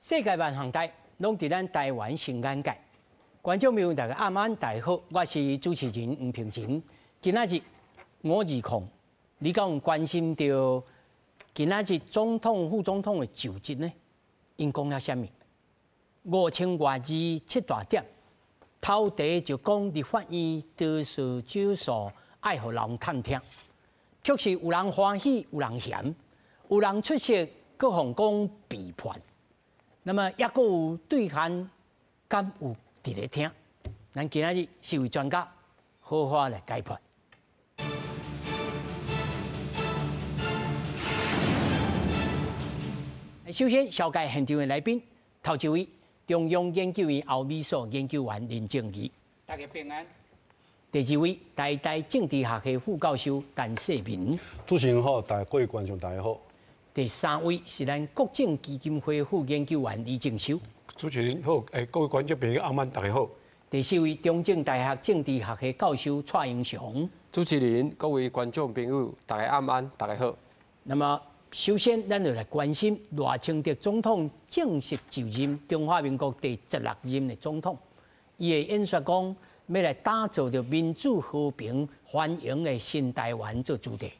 世界萬項代攏佇咱台灣新眼界。觀眾朋友，大家暗安，大家好，我是主持人吳平晴。今仔日520，你敢有關心著今仔日總統、副總統的就職呢？𪜶講了啥物？五千外字七大點，頭題就講立法院多數少數愛予人探聽，卻是有人歡喜，有人嫌，有人出席，閣予講背叛。那麼抑閣有對岸敢有佇咧聽？咱今仔日四位專家好好來解判。首先，紹介現場的來賓，頭一位中央研究院歐美所研究員林靜儀，大家平安。第二位台大政治學系副教授陳世民，主持人好，大家各位觀眾大家好。第三位是咱國政基金會副研究員李正修，主持人好，各位觀眾朋友阿曼大家好。第四位中正大學政治學系教授蔡英雄，主持人，各位觀眾朋友大家暗安，大家好。那麼首先，咱就來關心賴清德總統正式就任中華民國第十六任的總統，伊的演說講欲來打造著民主和平繁榮的新台灣做主題。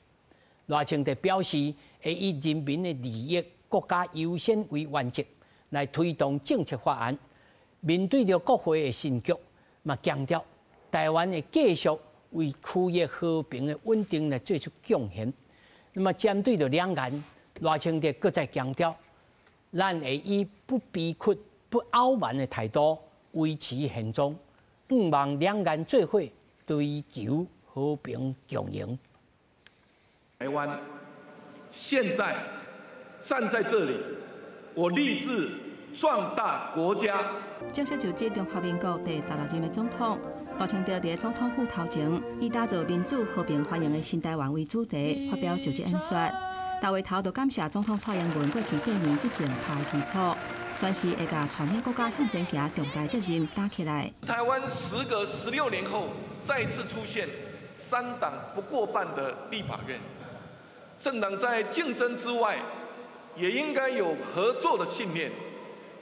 賴清德表示，會以人民的利益、國家優先為原則來推動政策法案。面對著國會的新局，嘛強調台灣會繼續為區域和平的穩定來做出貢獻。那麼針對著兩岸，賴清德閣再強調，咱會以不卑屈、不傲慢的態度維持現狀，向望兩岸做伙追求和平共榮。台灣現在站在這裡，我立志壯大國家。正式就職中華民國第十六任的總統賴清德佇總統府頭前，以打造民主和平繁榮的新台灣為主題，發表就職演說。大會頭就感謝總統蔡英文過去8年執政打的基礎，宣示會共帶領國家向前行重大責任擔起來。台灣時隔16年後再次出現三黨不過半的立法院。政黨在競爭之外，也應該有合作的信念，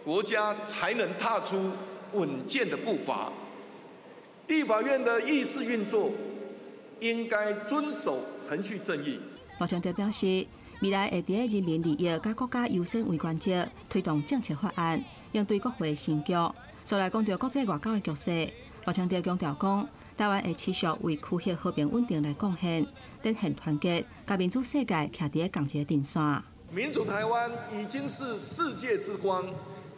國家才能踏出穩健的步伐。立法院的議事運作應該遵守程序正義。賴清德表示，未來會佇人民利益佮國家優先為原則，推動政策法案，應對國會新局。再來講著國際外交的局勢，賴清德強調講，台灣會持續為區域和平穩定來貢獻，展現團結，佮民主世界徛佇仝一個陣線。民主台灣已經是世界之光，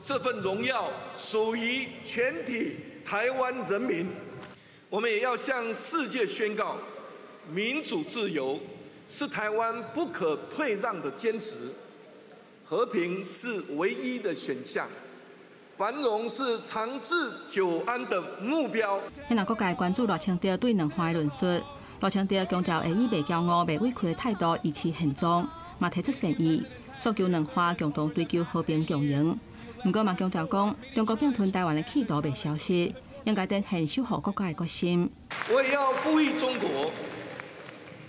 這份榮耀屬於全體台灣人民。我們也要向世界宣告，民主自由是台灣不可退讓的堅持，和平是唯一的選項。繁榮是長治久安的目標。現在各界關注賴清德對兩岸的論述，賴清德強調會以袂驕傲、袂委屈的態度維持現狀，嘛提出善意，訴求兩岸共同追求和平共榮。毋過嘛強調講，中國併吞台灣的企圖袂消失，應該展現守護國家的決心。我也要呼籲中國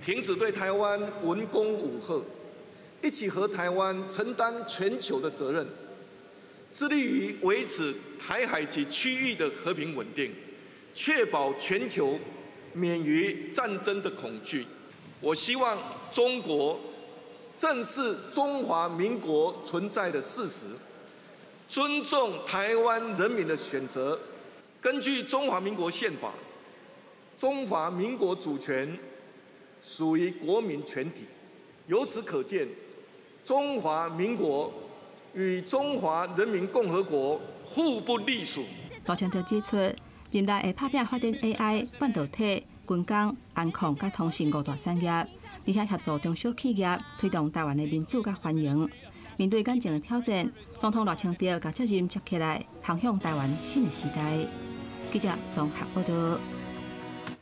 停止對台灣文攻武嚇，一起和台灣承擔全球的責任。致力於維持台海及區域的和平穩定，確保全球免於戰爭的恐懼。我希望中國正視中華民國存在的事實，尊重台灣人民的選擇。根據中華民國憲法，中華民國主權屬於國民全體。由此可見，中華民國與中華人民共和國互不隸屬。賴清德指出，任內會拍拚發展 AI、半導體、軍工、安控佮通訊五大產業，而且協助中小企業推動台灣的民主佮繁榮。面對眼前的挑戰，總統賴清德共責任接起來，航向台灣新的時代。記者綜合報道。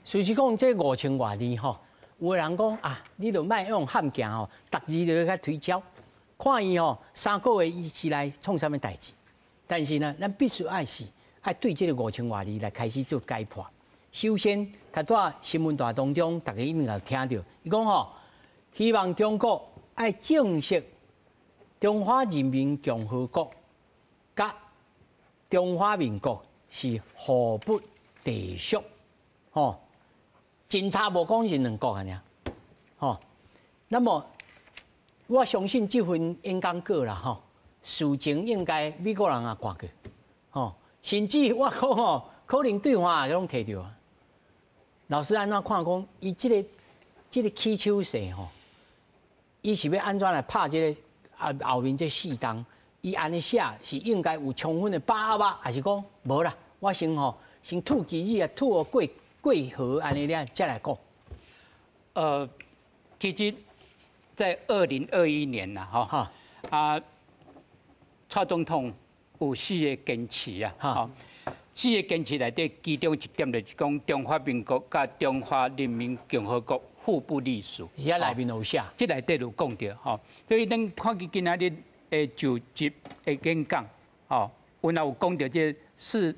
事實講，這五千外字吼，有的人講啊，你著莫用漢行吼，逐字都較推敲。看伊吼3個月以內創啥物代誌，但是呢，咱必須愛是愛對這個五千外字來開始做解判。首先，頭拄仔新聞台當中，大家一定有聽著，伊講吼，希望中國愛正視中華人民共和國佮中華民國是互不隸屬，吼，真差無講是兩國按呢，吼。那麼我相信這份演講稿啦，吼，事前應該美國人也看過，吼，甚至我講吼，可能對方也攏提著啊。老師按怎看講？伊這個起手勢吼，伊是欲按怎來拍這個啊後面這四動？伊按呢寫是應該有充分的把握，還是講無啦？我先吼先吐棋子啊，吐予過過河按呢了，才來講。其實，在2021年啦，吼，啊，蔡總統有四个堅持啊，吼，四个堅持內底，其中一點就是講中華民國佮中華人民共和國互不隸屬。遐內面有寫，這內底有講著，吼，所以咱看見今仔日的就職的演講，吼，有若有講著這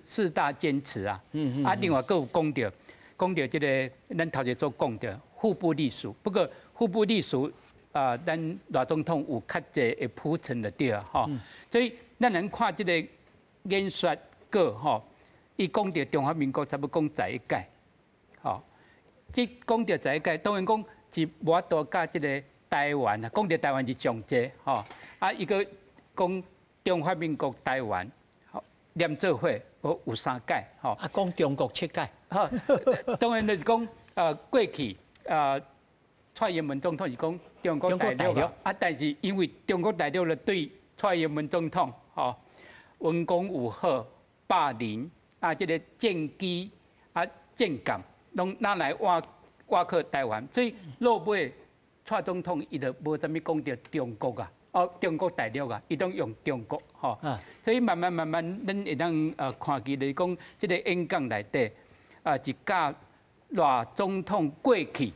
四大堅持啊，啊，另外閣有講著，講著這个咱頭一所講著互不隸屬，不過互不隸屬啊，咱賴總統有較濟的鋪陳就對啊，吼，所以咱來看這个演說稿，吼，伊講著中華民國差不多講11屆，吼，這講著十一屆，當然講是無法度佮這个台灣啊，講著台灣是上濟，吼，啊，伊閣講中華民國台灣，吼，連做伙有三屆，吼，啊，講中國七屆，吼，當然就是講，過去啊，蔡英文總統是講中國大陸啊，但是因為中國大陸咧對蔡英文總統，吼，文攻武嚇、霸凌啊，這个戰機啊、戰艦攏拿來倚倚靠台灣，所以落尾蔡總統伊就無啥物講著中國啊，哦，中國大陸啊，伊攏用中國吼，所以慢慢慢慢，咱會當看見就是講，這个演講內底啊，是佮賴總統過去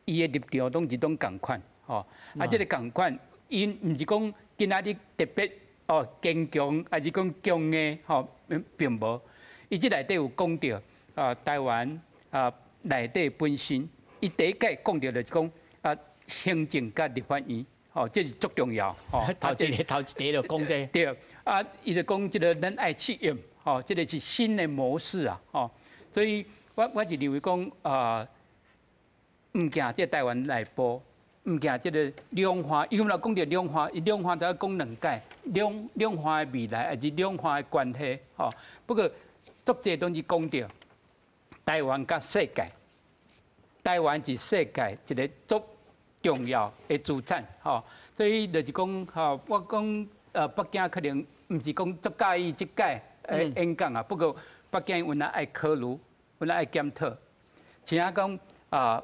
伊的立場攏是攏仝款，吼，啊，這个仝款，伊毋是講今仔日特別哦堅強，還是講強硬，吼，並無。伊這內底有講著啊，台灣啊內底本身，伊第一擺講著就是講啊，行政佮立法院，吼，這是足重要，吼。頭一个頭一個就講這個。對，啊，伊就講這个咱愛適應，吼，這个是新的模式啊，吼，所以我是認為講啊，毋驚這台灣內部，毋驚這个兩岸，因為若講著兩岸，伊兩岸就要講兩屆，兩岸的未來，還是兩岸的關係，吼。不過足濟攏是講著台灣佮世界，台灣是世界一个足重要的資產，吼。所以就是講，吼，我講北京可能毋是講足佮意這擺的演講啊，不過北京有若愛考慮，有若愛檢討，像講啊，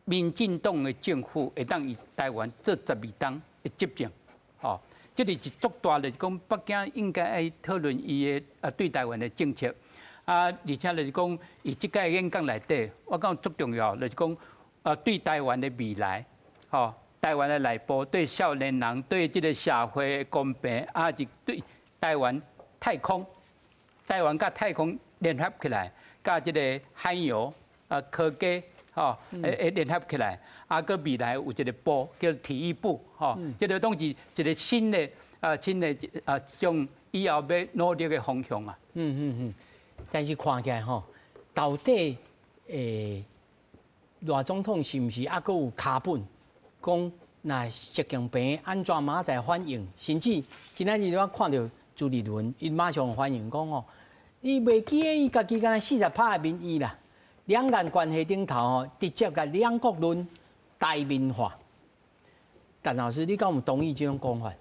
民進黨的政府會當佇台灣做12冬的執政，吼，這个是足大，就是講北京應該愛討論伊的啊對台灣的政策，啊，而且就是講，佇這擺演講內底，我感覺足重要，就是講啊對台灣的未來，吼，台灣的內部對少年人對這个社會的公平，啊，是對台灣太空，台灣佮太空聯合起來，佮這个海洋啊科技。吼，會聯合起來，啊，閣未來有一个部叫體育部，吼，這个攏是一个新的啊，新的啊，將以後欲努力的方向啊。但是看起來吼，到底賴總統是毋是猶閣有跤本？講若習近平按怎明仔載反應，甚至今仔日我看著朱立倫，伊馬上反應講吼，伊袂記得伊家己敢若40%的民意啦。兩岸關係頂頭吼，直接共兩國論台面化。陳老師，你敢有同意這種講法？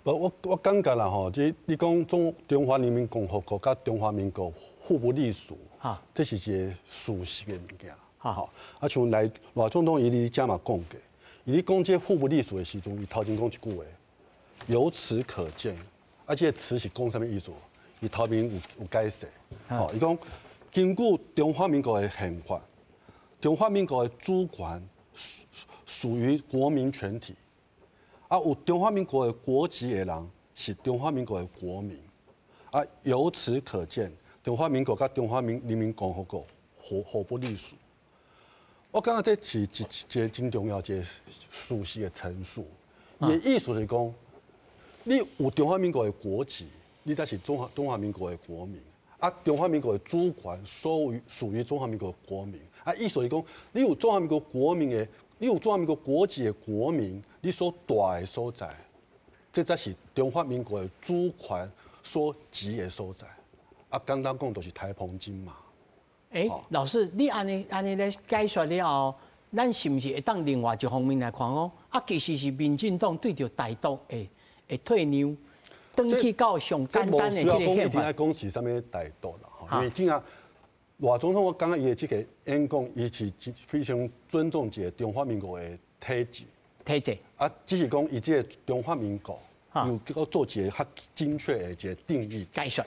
無，我感覺啦吼，這你講中華人民共和國佮中華民國互不隸屬，這是一个事實的物件。吼，啊，像賴總統伊佇遮嘛講過，伊咧講這互不隸屬的時陣，伊頭前講一句話，由此可見，啊，這个詞是講啥物意思？伊頭面有解釋，吼，伊講。根據中華民國的憲法，中華民國的主權屬於國民全體，啊，有中華民國的國籍的人是中華民國的國民，啊，由此可見，中華民國佮中華人民共和國互不隸屬。我感覺這是一個真重要一個事實的陳述。伊的意思是講，你有中華民國的國籍，你才是中華民國的國民。啊，中華民國的主權屬於中華民國的國民。啊，意思是講，你有中華民國國民的，你有中華民國國籍的國民，你所蹛的所在，這才是中華民國的主權所及的所在。啊，簡單講就是台澎金馬。欸，老師，你按呢按呢咧解說了後，咱是毋是會當另外一方面來看講？啊，其實是民進黨對著台獨會退讓，轉去到上簡單的這個憲法。一定愛講是啥物台獨啦，吼，因為真正賴總統，我感覺伊的這個演講，伊是非常尊重一個中華民國的體制。體制。啊，只是講伊這個中華民國有閣做一個較精確的一個定義。解說。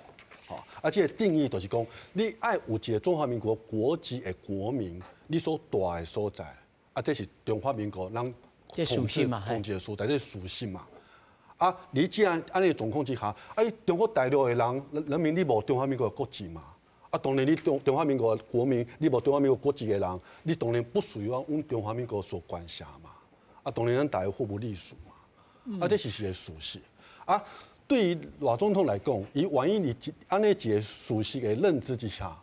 啊，這個定義就是講，你愛有一個中華民國國籍的國民，你所蹛的所在，啊，這是中華民國咱統治統治的所在，這是屬性嘛。啊，你這樣按呢狀況之下，啊，你中國大陸的人人民，你無中華民國的國籍嘛？啊，當然你中華民國的國民，你無中華民國國籍的人，你當然不屬於阮中華民國所管轄嘛。啊，當然咱大家互不隸屬嘛。啊，這是一個事實。啊。對於賴總統來講，伊願意佇按呢一個事實的認知之下，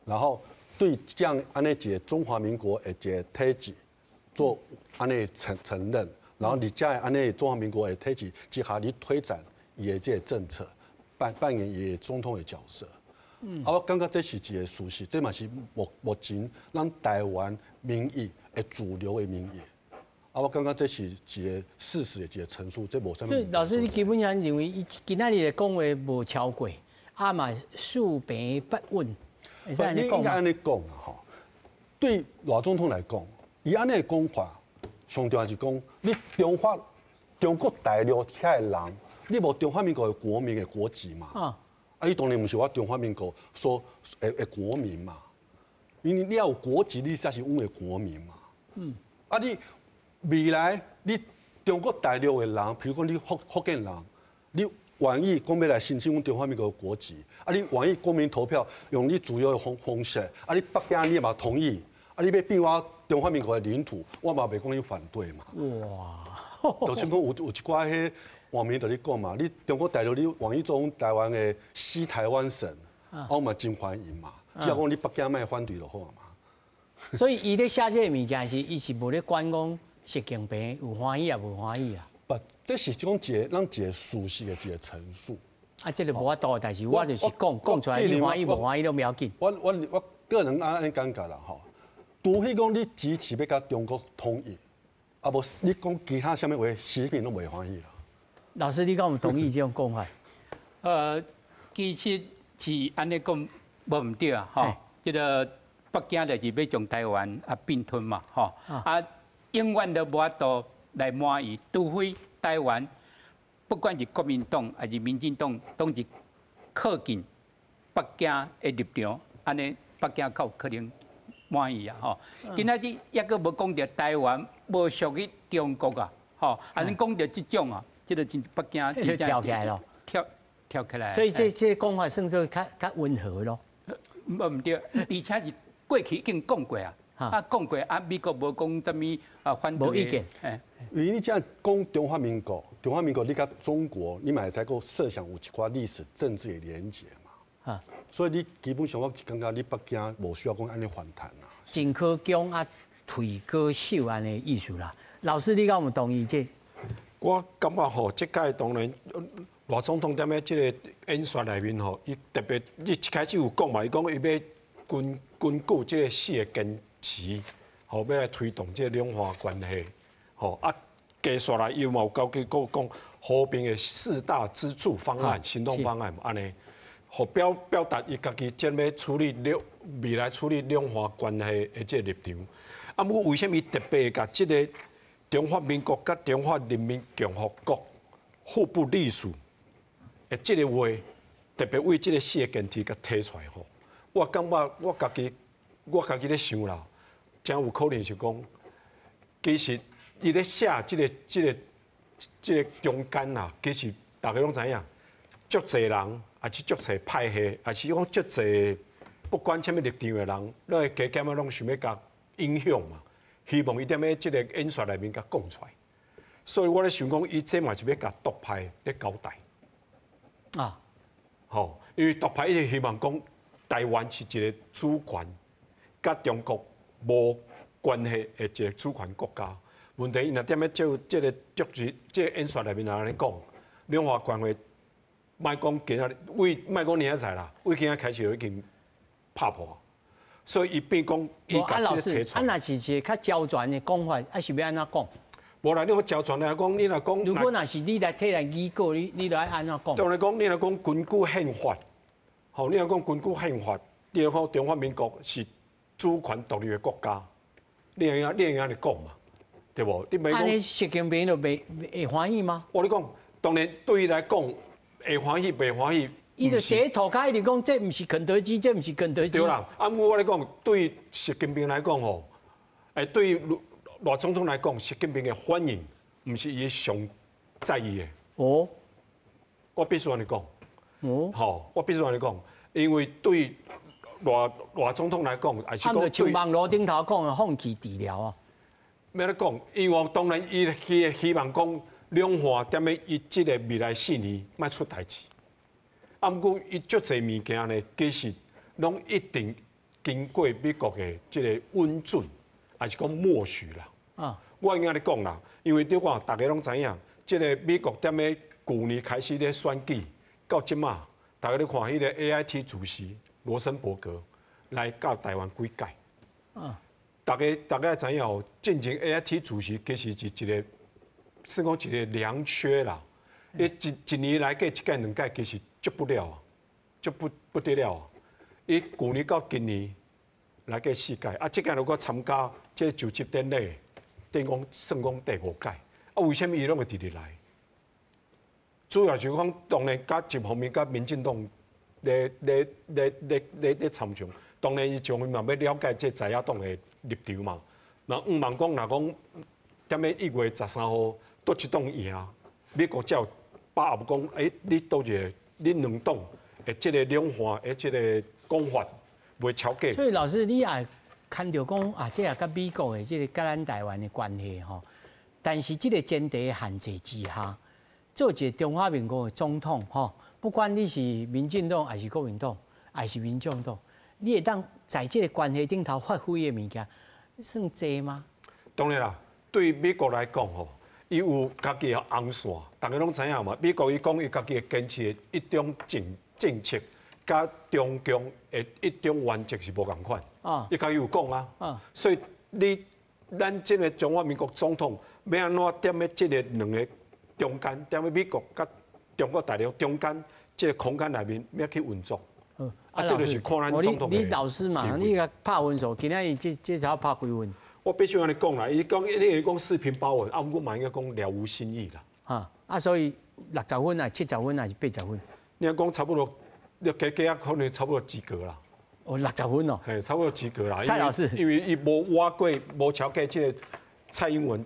然後對這樣按呢一個中華民國的一個體制做按呢承認，然後你在按呢中華民國的體制之下，你推展伊的這個政策，扮演伊的總統的角色。啊，我感覺這是一個事實，這嘛是目前咱台灣民意的主流的民意。啊，我感覺這是一個事實的一個陳述，這無啥物。老師，你基本上認為伊今仔日的講話無超過，啊嘛四平八穩，你應該按呢講啦吼。對賴總統來講，伊按呢講法，上重要是講，你中國大陸遐的人，你無中華民國的國民的國籍嘛？啊，你當然毋是我中華民國所的國民嘛。因為你要有國籍，你才是阮的國民嘛。啊，你未來你中國大陸的人，比如講你福建人，你願意講欲來申請阮中華民國的國籍，啊，你願意公民投票用你自由的方式，啊，你北京你嘛同意，啊，你欲變我中華民國的領土，我嘛袂講你反對嘛。就像講有一寡彼網民就咧講嘛，你中國大陸你願意做阮台灣的西台灣省，我嘛真歡迎嘛。只要講你北京莫反對就好嘛。所以伊咧寫這个物件時，伊是無咧管講習近平有歡喜抑無歡喜啊。不，這是講一個咱一個事實的一個陳述。啊，這個無法度的代誌，我就是講講出來，你歡喜無歡喜都袂要緊。我個人按呢感覺啦吼，除非講你支持欲共中國統一，啊無你講其他啥物話，習近平攏袂歡喜啦。老師，你敢有同意這種講法？其實是按呢講無毋對啊，吼，這個北京就是欲將台灣啊併吞嘛，吼，啊，永遠都無法度來滿意，除非台灣不管是國民黨抑是民進黨，攏是靠近北京的立場，按呢北京較有可能滿意啊，吼。今仔日抑閣無講著台灣無屬於中國啊，吼，按呢講著這種啊，這個真北京真正跳起來咯，跳起來。所以這個講法算做較溫和咯。無毋對，而且是過去已經講過啊，啊講過啊，美國無講啥物啊反對。無意見。因為你這樣講中華民國，中華民國你佮中國，你嘛會使閣設想有一寡歷史政治的連結嘛。所以你基本上我感覺你北京無需要講按呢反彈啦。進可攻啊，退可守按呢意思啦。老師，你敢有同意這？我感覺吼，這屆當然賴總統踮咧這個演說內面吼，伊特別伊一開始有講嘛，伊講伊欲根據這個四个堅持，吼，欲來推動這個兩岸關係，吼啊，繼續來伊嘛有交去閣講和平的四大支柱方案、行動方案嘛，按呢，予表達伊家己將欲處理未來處理兩岸關係的這個立場。啊，毋過為啥物特別共這個中華民國佮中華人民共和國互不隸屬的這個話，特別為這個四个堅持共提出來吼？我感覺我家己咧想啦，真有可能是講，其實伊咧寫這個中間啊，其實大家攏知影，足濟人，抑是足濟派系，抑是講足濟不管啥物立場的人，攏會加減仔攏想欲共影響嘛。希望伊踮咧這個演說內面共講出來。所以我咧想講，伊這嘛是欲共獨派咧交代。啊，吼，因為獨派一直希望講台灣是一個主權，佮中國無關係的一個主權國家。問題伊若踮咧照這個足字，這個演說內面按呢講，兩岸關係莫講今仔為莫講明仔載啦，為今仔開始就已經拍破。所以伊變講，伊共這個提出。啊，若是一個較周全的講法，啊是欲按怎講？無啦，你講周全來講，你若講，如果若是你來替人擬稿，你著愛按怎講？當然講，你若講根據憲法，吼，你若講根據憲法，你講中華民國是主權獨立的國家，你會按呢講嘛？對無？你袂講。按呢習近平就袂會歡喜嗎？我咧講，當然對伊來講會歡喜，袂歡喜。伊就寫塗跤，伊就講這毋是肯德基，這毋是肯德基。對啦，啊，毋過我咧講，對習近平來講吼，對賴總統來講，習近平的反應毋是伊上在意的。哦，我必須按呢講。哦，吼，我必須按呢講，因為對賴總統來講，還是講對。像網路頂頭講的放棄治療啊。欲按怎講，因為當然伊希望講兩岸踮咧伊這個未來4年莫出代誌。啊，毋過伊足濟物件呢，其實攏一定經過美國的這個允准，還是講默許啦。啊，我應該按呢講啦，因為你看大家攏知影，這個美國踮咧舊年開始咧選舉，到這馬，大家咧看彼個 AIT 主席羅森伯格來到台灣幾屆。啊，大家知影哦，進前 AIT 主席其實是一個算講一個良缺啦。伊一年來計一屆兩屆，其實足不了啊，足不得了啊！伊舊年到今年來計四屆，啊，這屆如果參加這個就職典禮，等於講算講第五屆。啊，為啥物伊攏會直直來？主要是講當然，佮一方面佮民進黨咧咧咧咧咧咧參詳，當然伊將嘛欲了解這在野黨的立場嘛。那毋茫講，若講踮咧1月13號佗一黨贏，美國才有把握講，你佗一個，你兩黨的這個兩岸的這個講法袂超過。所以老師，你也牽著講啊，這也佮美國的這個佮咱台灣的關係吼。但是這個前提限制之下，做一個中華民國的總統吼，不管你是民進黨還是國民黨，還是民眾黨，你會當在這個關係頂頭發揮的物件，算濟嗎？當然啦，對美國來講吼，伊有家己的紅線，大家攏知影嘛。美國伊講伊家己會堅持的一中政策，佮中共的一中原則是無仝款。啊，伊家己有講啊。啊，所以你咱這個中華民國總統欲按怎踮咧這個兩个中間，踮咧美國佮中國大陸中間這個空間內面，欲去運作。啊，這就是看咱總統的。你老師嘛，你共拍分數，今仔日這這拍幾分？我必須按呢講啦，伊講你會講4平8穩，啊，我嘛應該講了無新意啦。啊，所以60分啊、70分還是80分？你講差不多，你加加可能差不多及格啦。哦，60分哦。嘿，差不多及格啦。蔡老師，因為伊無倚過，無超過這個蔡英文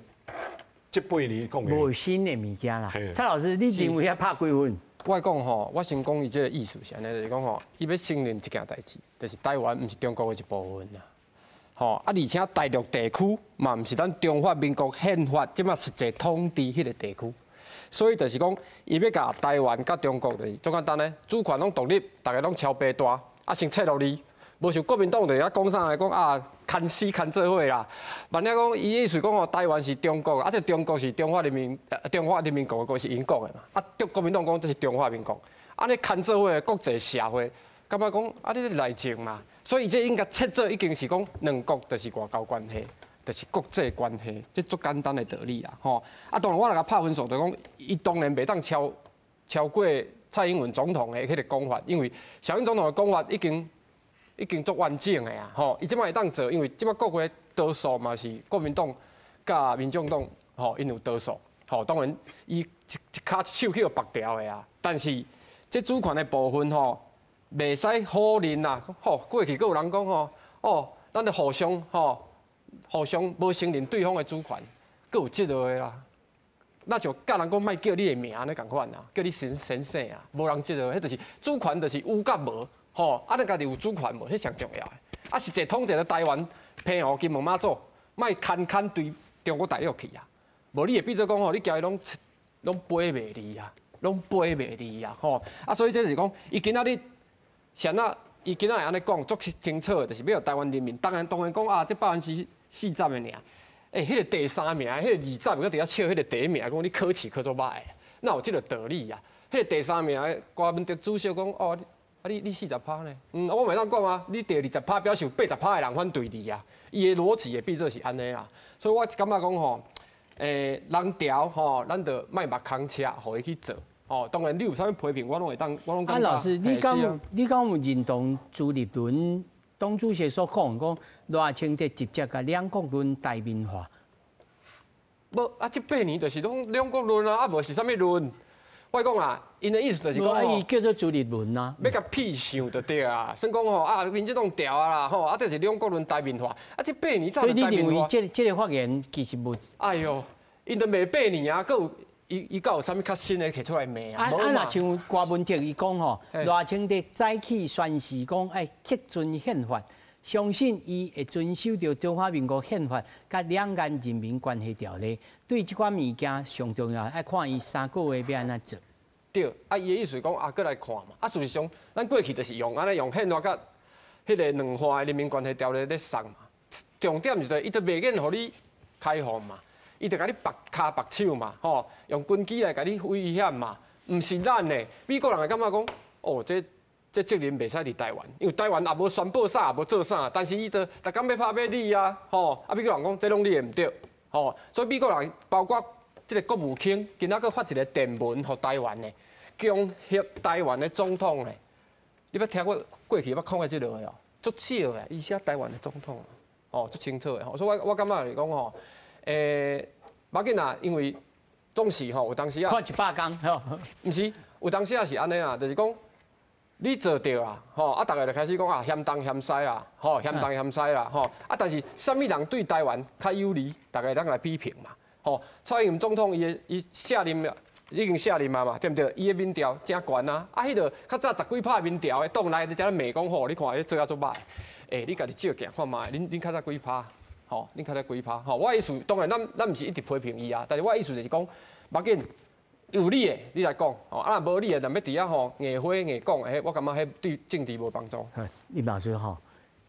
這8年講的。無新的物件啦。蔡老師，你認為欲拍幾分？我講吼，我先講伊這個意思是按呢，就是講吼，伊欲承認一件代誌，就是台灣毋是中國的一部分啦。吼啊！而且大陸地區嘛，毋是咱中華民國憲法這馬實際統治彼個地區，所以就是講，伊欲共台灣佮中國就是足簡單咧，主權攏獨立，逐个攏超白大，啊先切落去，無像國民黨佇遐講啥來講啊，牽死牽做伙啦。萬一講伊意思講吼，台灣是中國，啊這中國是中華人民共和國是𪜶國的嘛，啊國民黨講這是中華民國，按呢牽做伙國際社會感覺講啊你這內政嘛。所以這應該切做已經是講兩國就是外交關係，就是國際關係，這足簡單的道理啦，吼。啊，當然我來共拍分數，就講伊當然袂當超過蔡英文總統的彼個講法，因為小英總統的講法已經足完整的啊，吼。伊這擺會當做，因為這擺國會多數嘛是國民黨佮民眾黨，吼，𪜶有多數，吼。當然伊一跤一手去予縛牢的啊，但是這主權的部分吼，袂使否認啦，吼，過去閣有人講吼，哦，咱著互相吼，互相無承認對方的主權，閣有這落的啦。那就教人講莫叫你的名按呢仝款啊，叫你先先生啊，無人這落，彼就是主權，就是有佮無，吼，啊，咱家己有主權無？彼上重要的。啊，實際統治的台灣、澎湖、金門、馬祖，莫牽牽對中國大陸去啊，無你會變做講吼，你交伊攏攏背袂離啊，攏背袂離啊，吼！啊，所以這是講，伊今仔日啥那，伊今仔會按呢講，足清楚的，就是欲予台灣人民。當然當然講啊，這40%的爾，欸，彼個第三名，彼個20閣佇遐笑彼個第一名，講你考試考足䆀，哪有這個道理啊？彼個第三名的郭文德主席講，哦，啊你40趴呢？嗯，我袂當講啊，你第二十趴表示有80趴的人反對你啊。伊的邏輯會變做是按呢啦，所以我感覺講吼，人調吼，咱就莫目空車，予伊去做。哦，當然你有啥物批評，我攏會當，我攏感覺。啊，老師，你敢有認同朱立倫黨主席所講，講賴清德直接共兩國論台面化？無啊，這八年就是攏兩國論啊，啊無是啥物論？我講啊，𪜶的意思就是講，伊叫做朱立倫啊，欲共屁想就對啊。算講吼啊，民進黨調啊啦，吼啊，這是兩國論台面化。啊，這八年早就台面化。所以你認為這個發言其實無？哎喲，𪜶都罵八年啊，閣有伊伊閣有啥物較新的提出來罵啊？啊，若像郭文哲伊講吼，賴清德早起宣誓講愛恪遵憲法，相信伊會遵守著中華民國憲法佮兩岸人民關係條例。對這款物件上重要，愛看伊3個月欲按怎做。對，啊，伊的意思講啊，閣來看嘛。啊，事實上，咱過去就是用按呢用憲法佮彼個兩岸的人民關係條例咧送嘛。重點是，伊都袂免予你開放嘛，伊就共你縛跤縛手嘛，吼，用軍機來共你威脅嘛。毋是咱的，美國人會感覺講，哦，這責任袂使佇台灣，因為台灣也無宣布啥，也無做啥，但是伊就逐工欲拍欲你啊，吼，啊，美國人講這攏你的毋對，吼，所以美國人包括這個國務卿，今仔閣發一個電文予台灣的，恭賀台灣的總統的，你捌聽過過去捌講過這個哦？足少的，伊寫台灣的總統，哦，足清楚的，所以我感覺是講吼，無要緊啦，因為總是吼有當時啊，看100工，吼，毋是，有當時啊是按呢啊，就是講。你做著啊，吼啊，逐个就開始講啊，嫌東嫌西啦，吼，嫌東嫌西啦，吼啊，但是啥物人對台灣較有利，逐个會當來批評嘛，吼。蔡英文總統伊卸任已經卸任啊嘛，對毋對？伊的民調誠懸啊，啊，彼個較早十幾趴民調的，黨內佇遮罵講吼，你看彼做啊足䆀，欸，你家己照鏡看覓，恁較早幾趴，吼，恁較早幾趴，吼，我意思當然咱毋是一直批評伊啊，但是我意思就是講，無要緊。有理的，你來講，哦，啊，無理的，若欲佇遐吼硬火硬講，彼我感覺彼對政治無幫助。林老師吼，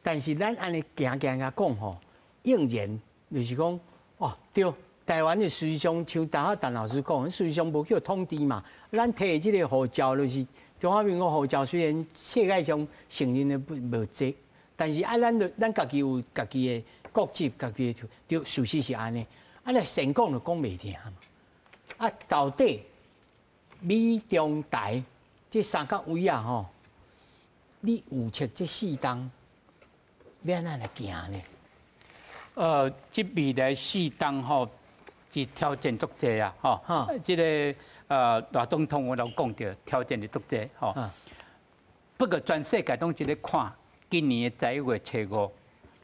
但是咱按呢行行共講吼，應然就是講，哦，對，台灣的事實上，像頭仔陳老師講，事實上無去統治嘛。咱提這個護照，就是中華民國護照，雖然世界上承認的無濟，但是啊，咱家己有家己的國籍，家己的對，事實是按呢。啊，你先講就講袂聽嘛。啊，到底美中台這三角位啊吼，你預測這四冬欲按怎來行呢？這未來四冬吼是挑戰足濟啊，吼。這個賴總統我都講著，挑戰是足濟吼。不過全世界攏佇咧看今年的11月初5，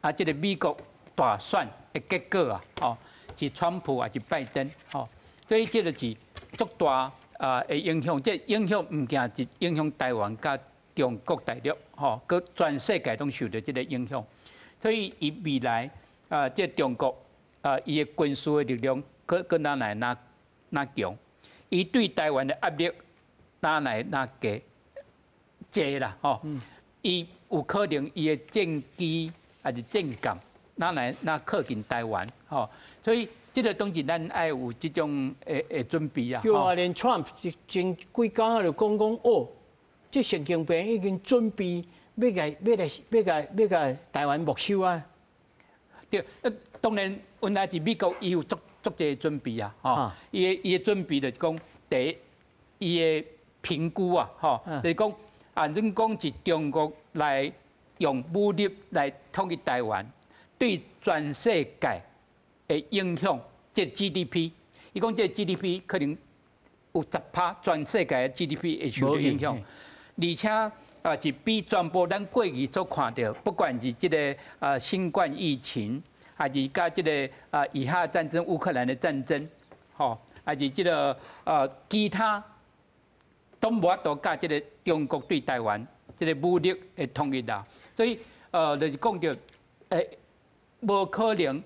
啊，這個美國大選的結果啊，吼，是川普還是拜登，吼。所以這個是足大啊的影響，這影響毋僅是影響台灣佮中國大陸，吼，閣全世界攏受著這個影響。所以伊未來啊，這中國啊，伊的軍事的力量閣閣哪來哪哪強？伊對台灣的壓力哪來哪加濟啦，吼！伊有可能伊的戰機抑是戰艦哪來哪靠近台灣，吼！所以這個當然咱愛有這種的準備啊。對啊，連 Trump 前幾工就講講哦，這神經病已經準備欲共台灣沒收啊。對，當然原來是美國伊有足足濟準備啊，吼，伊的準備就是講，第一，伊的評估啊，吼，就是講，啊，恁講是中國來用武力來統一台灣，對全世界的影響，這 GDP，伊講這 GDP 可能有10趴，全世界的 GDP 會受著影響，而且啊，是比全部咱過去所看著，不管是這个啊新冠疫情，還是佮這个啊以哈戰爭、烏克蘭的戰爭，吼，還是這个其他，都無法度佮這个中國對台灣這个武力的統一啦。所以就是講著，無可能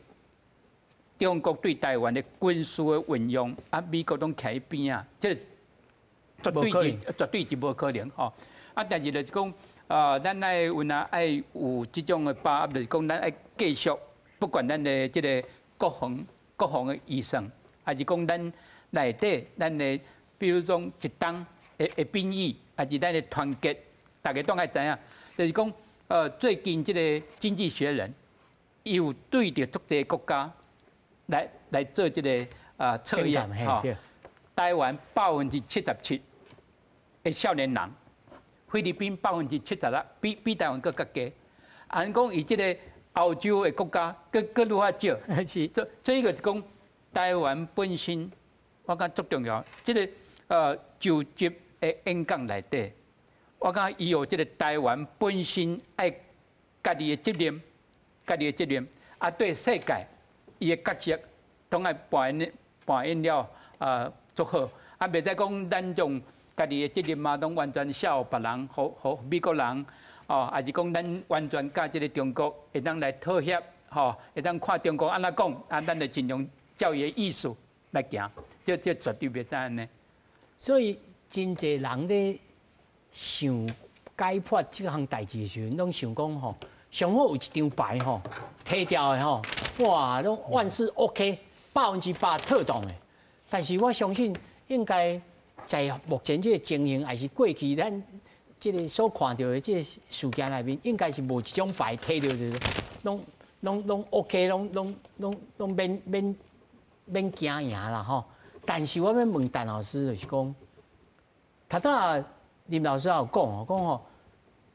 中國對台灣的軍事的運用，啊，美國攏徛佇邊仔，這個絕對是無可能吼。啊，但是就是講，咱愛有若愛有這種的把握，就是講咱愛繼續，不管咱的這个國防的預算，還是講咱內底咱的，比如講一冬的兵役，還是咱的團結，大家攏愛知影，就是講，最近這个經濟學人，伊有對著足濟國家來做這个測驗，吼，台灣77%的少年人，菲律賓76%，比台灣閣較低。按講伊這个歐洲的國家，閣愈較少。所以就是講，台灣本身，我感覺足重要。這个就職的演講內底，我感覺伊有這个台灣本身愛家己的責任，家己的責任，啊，對世界伊的角色，攏愛扮演了足好。啊，袂使講咱種家己的責任嘛，攏完全卸予別人，予美國人，哦，還是講咱完全佮這个中國會當來妥協，吼，會當看中國按怎講，啊，咱就盡量照伊的意思來行，這絕對袂使按呢。所以真濟人咧想解決這項代誌的時陣，攏想講吼，上好有一張牌吼，提掉的吼，哇，攏萬事 OK，100%妥當的。但是我相信應該在目前這个情形，還是過去咱這个所看著的這个事件內面，應該是無一張牌提著就是攏 OK，攏免驚贏啦吼。但是我欲問陳老師，就是講，頭拄林老師也有講哦，講吼，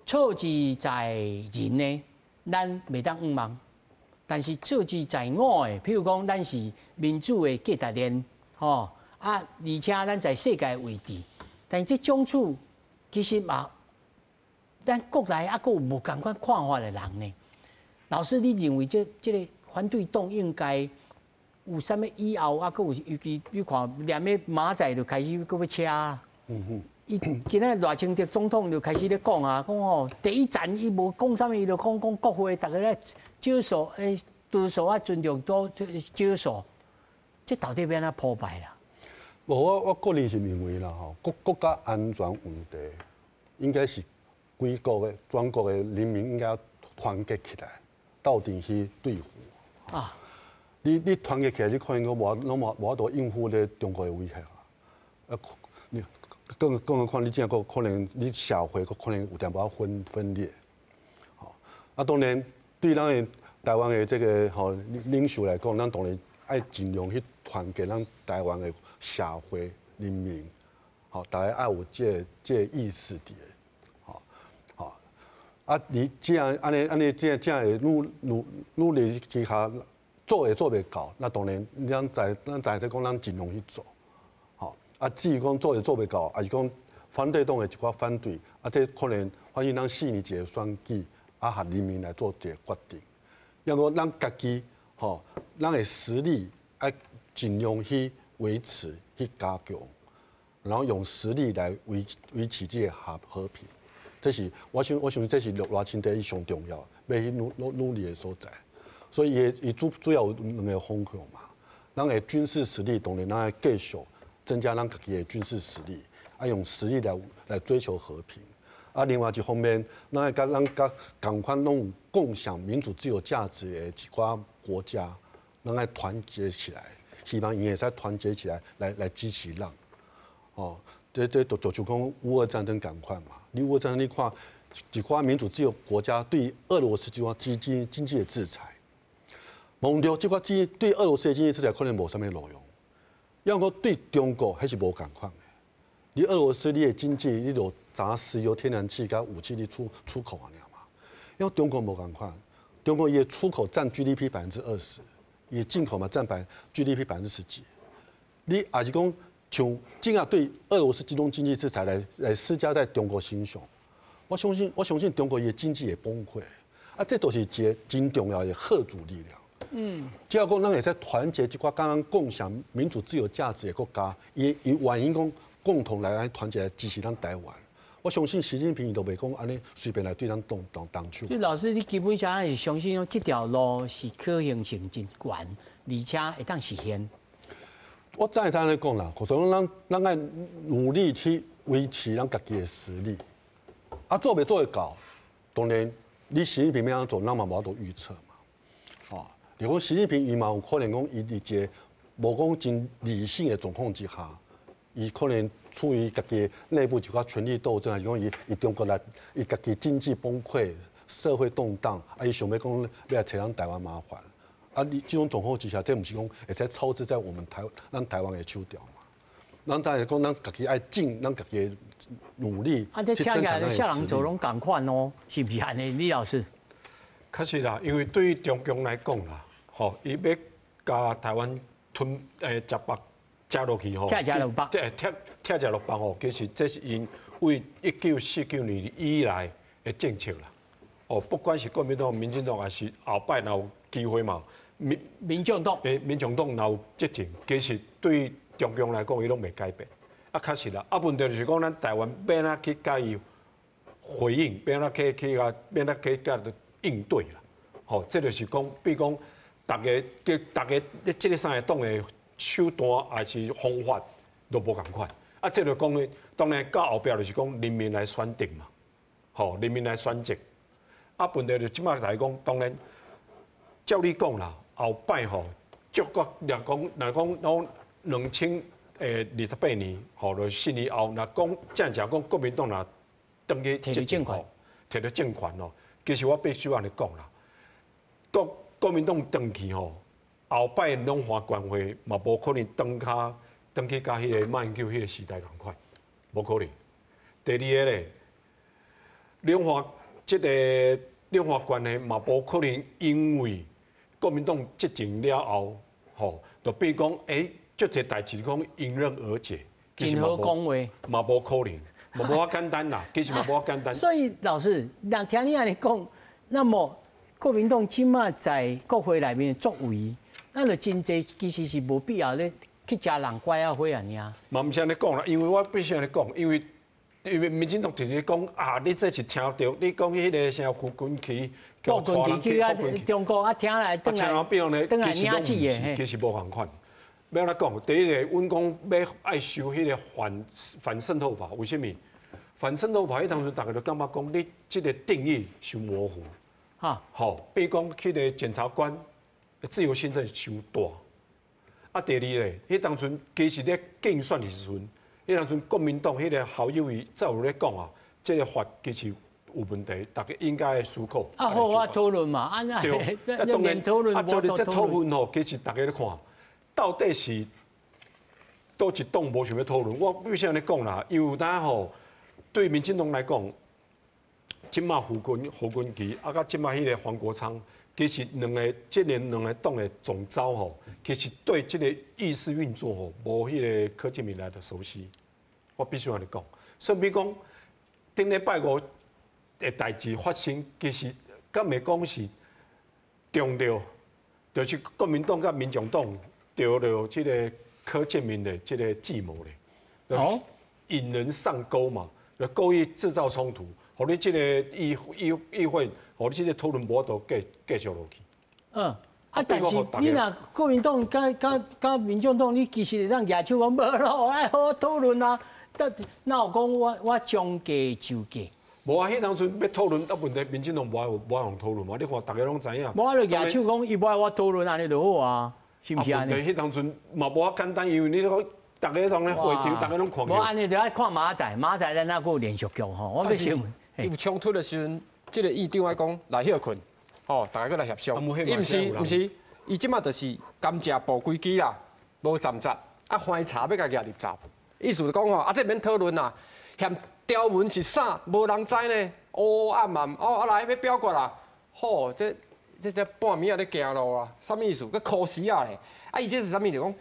錯之在人呢，咱袂當隱瞞；但是錯之在我的，譬如講，咱是民主的價值鏈，吼啊，而且咱在世界的位置，但是這種處其實嘛，咱國內猶閣有無仝款看法的人呢。老師，你認為這个反對黨應該有啥物以後猶閣有？尤其你看，連咧馬仔就開始閣欲車。伊今仔賴清德總統就開始咧講啊，講吼第一站伊無講啥物，伊就講講國會，逐家咧少數多數愛尊重多少數，這到底欲按怎鋪排啦？無，我個人是認為啦，吼國家安全問題應該是規國的全國的人民應該要團結起來，鬥陣去對付。啊！你團結起來，你可能講無攏無法度應付咧中國的威脅啊！啊，你更何況你這個可能你社會閣可能有淡薄仔分裂。吼啊，當然對咱的台灣的這个吼領袖來講，咱當然愛盡量去團結咱台灣的社會人民，吼，大家愛有這个意識佇的，吼，吼，啊，你這樣按呢按呢這樣會努力之下做會做袂到，那當然咱在這講，咱盡量去做，吼，啊，至於講做會做袂到，還是講反對黨的一寡反對，啊，這可能反正咱4年一个選舉，啊，予人民來做一个決定。抑閣咱家己，吼，咱的實力愛盡量去維持、去加強，然後用實力來維持這个和平。這是我想，我想這是賴清德伊上重要，欲去努力的所在。所以伊主要有兩个方向嘛。咱的軍事實力當然咱愛繼續增加咱家己的軍事實力，啊用實力來追求和平。啊，另外一方面，咱愛佮咱佮仝款攏有共享民主自由價值的一寡國家，咱愛團結起來，希望𪜶會使團結起來，來支持咱。哦，這就講烏俄戰爭仝款嘛。你烏俄戰爭，你看一寡民主自由國家對俄羅斯這款經濟的制裁，無對，這寡經對俄羅斯的經濟制裁可能無啥物路用，抑閣對中國彼是無仝款的。你俄羅斯你的經濟，你就砸石油、天然氣佮武器你出口按呢嘛。因為中國無仝款，中國伊的出口佔 GDP 20%，伊進口嘛佔 GDP 10幾%。你也是講像這樣對俄羅斯這種經濟制裁來施加在中國身上，我相信中國伊的經濟會崩潰。啊，這都是一个真重要的嚇阻力量。只要講咱會使團結這寡剛剛共享民主自由價值的國家，伊願意講共同來團結來支持咱台灣。我相信習近平伊都袂講按呢隨便來對咱動動手。所以老師，你基本上是相信講這條路是可行性真懸，而且會當實現？我再三咧講啦，就是講咱咱愛努力去維持咱家己的實力。啊，做袂做會到，當然你習近平欲按怎做，咱嘛無法度預測嘛。啊，如果習近平伊嘛有可能講，伊佇一个無講真理性的狀況之下，伊可能處於家己內部一寡權力鬥爭，還是講伊伊中國內伊家己經濟崩潰、社會動盪，啊，伊想欲講欲來揣咱台灣麻煩。啊！你這種狀況之下，這毋是講會使操之在我們台咱台灣的手中嘛？咱當然講，咱家己愛盡咱家己的努力去增強咱的實力。這聽起來啥人做攏仝款哦，是毋是按呢？李老師？確實啦，因為對於中共來講啦，吼，伊欲共台灣吞食腹食落去吼，拆食落腹，拆拆食落腹吼，其實這是𪜶為1949年以來的政策啦。哦，不管是國民黨、民進黨，還是後擺若有機會嘛。民民眾黨，民眾黨若有執政，其實對中共來講，伊攏袂改變。啊，確實啦。啊，問題就是講，咱台灣欲按怎去共伊回應，欲按怎去去共，欲按怎去共應對啦。吼，這就是講，比如講，逐家佮逐家咧，這个三个黨的手段還是方法都無仝款。啊，這就講，當然到後壁就是講人民來選擇嘛。吼，人民來選擇。啊，問題就這擺來講，當然照你講啦。後擺吼，足國若講若講講2028年吼，就4年後，若講正正講國民黨若轉去摕著政權，摕著政權吼，其實我必須按呢講啦，國國民黨轉去吼，後擺兩岸關係嘛無可能轉較轉去佮彼个馬英九彼个時代仝款，無可能。第二个咧，兩岸這个兩岸關係嘛無可能因為國民黨執政了後，吼，就變講，欸，足濟代誌講迎刃而解，真好講話，嘛無可能，嘛無遐簡單啦，其實嘛無遐簡單。所以老師，若聽你按呢講，那麼國民黨這馬在國會內面作為，咱就真濟其實是無必要咧去食人拐仔花按呢。嘛毋是按呢講啦，因為我必須按呢講，因為因為民進黨直直講啊，你這是聽著，你講彼个啥胡根奇。胡根奇去啊，中國啊，聽來轉來，轉來領錢的，其實無仝款。欲按怎講，第一个，阮講欲愛修彼个反反滲透法，為啥物？反滲透法彼當陣，逐家都感覺講，你這个定義傷模糊。哈，吼，比如講，彼个檢察官自由心證傷大。啊，第二咧，彼當陣其實咧競選的時陣，彼當陣國民黨彼个侯友宜早有咧講啊，這个法其實有問題，逐家應該思考。啊，好啊，討論嘛，啊那對，啊當然討論，啊，做咧這討論吼，其實逐家咧看，到底是佗一黨無想欲討論。我必須按呢講啦，因為有當吼，對民進黨來講，這馬胡根胡根奇，啊，佮這馬彼个黃國昌，其實兩个這連兩个黨的總召吼，其實對這个議事運作吼，無彼个柯建銘來得熟悉。我必須按呢講，所以講頂禮拜五的代誌發生，其實敢會講是中著，就是國民黨佮民眾黨著著這个柯建銘的這个計謀咧，哦，引人上鈎嘛，就故意製造衝突，予你這个議議議會，予你這个討論無法度繼繼續落去。嗯，啊，但是你若國民黨佮佮佮民眾黨，你其實會當舉手講無咯，愛好好討論啊。但哪有講我我將計就計？無啊，彼當陣欲討論，啊問題，民進黨無愛無愛予討論嘛？你看逐家攏知影。無啊，就舉手講伊無愛我討論，按呢就好啊，是毋是按呢？彼當陣嘛無遐簡單，因為你講逐家攏咧會場，逐家攏看。無按呢就愛看明仔載，明仔載咱猶閣有連續劇吼。我欲先問，有衝突的時陣，這个議長愛講來歇睏，吼，逐家閣來協商。伊毋是毋是，伊這馬就是甘蔗步規矩啦，無站閘，啊，番茶欲共舉入閘。意思就講吼，啊，這免討論啦，嫌條文是啥，無人知呢，烏暗暗，哦，啊來欲表決啦，好，這這這半暝仔咧行路啊，啥物意思？閣箍死仔咧，啊，伊這是啥物？就講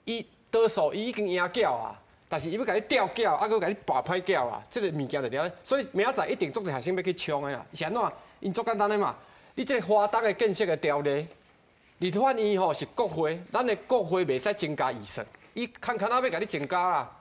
伊多數伊已經贏繳啊，但是伊欲共你吊繳，啊，閣共你跋歹繳啊，這个物件就佇遐，所以明仔載一定足濟學生欲去衝的啦。是按怎？𪜶足簡單的嘛，你這个華東的建設的條例，立法院吼是國會，咱的國會袂使增加預算，伊堪堪仔欲共你增加啦。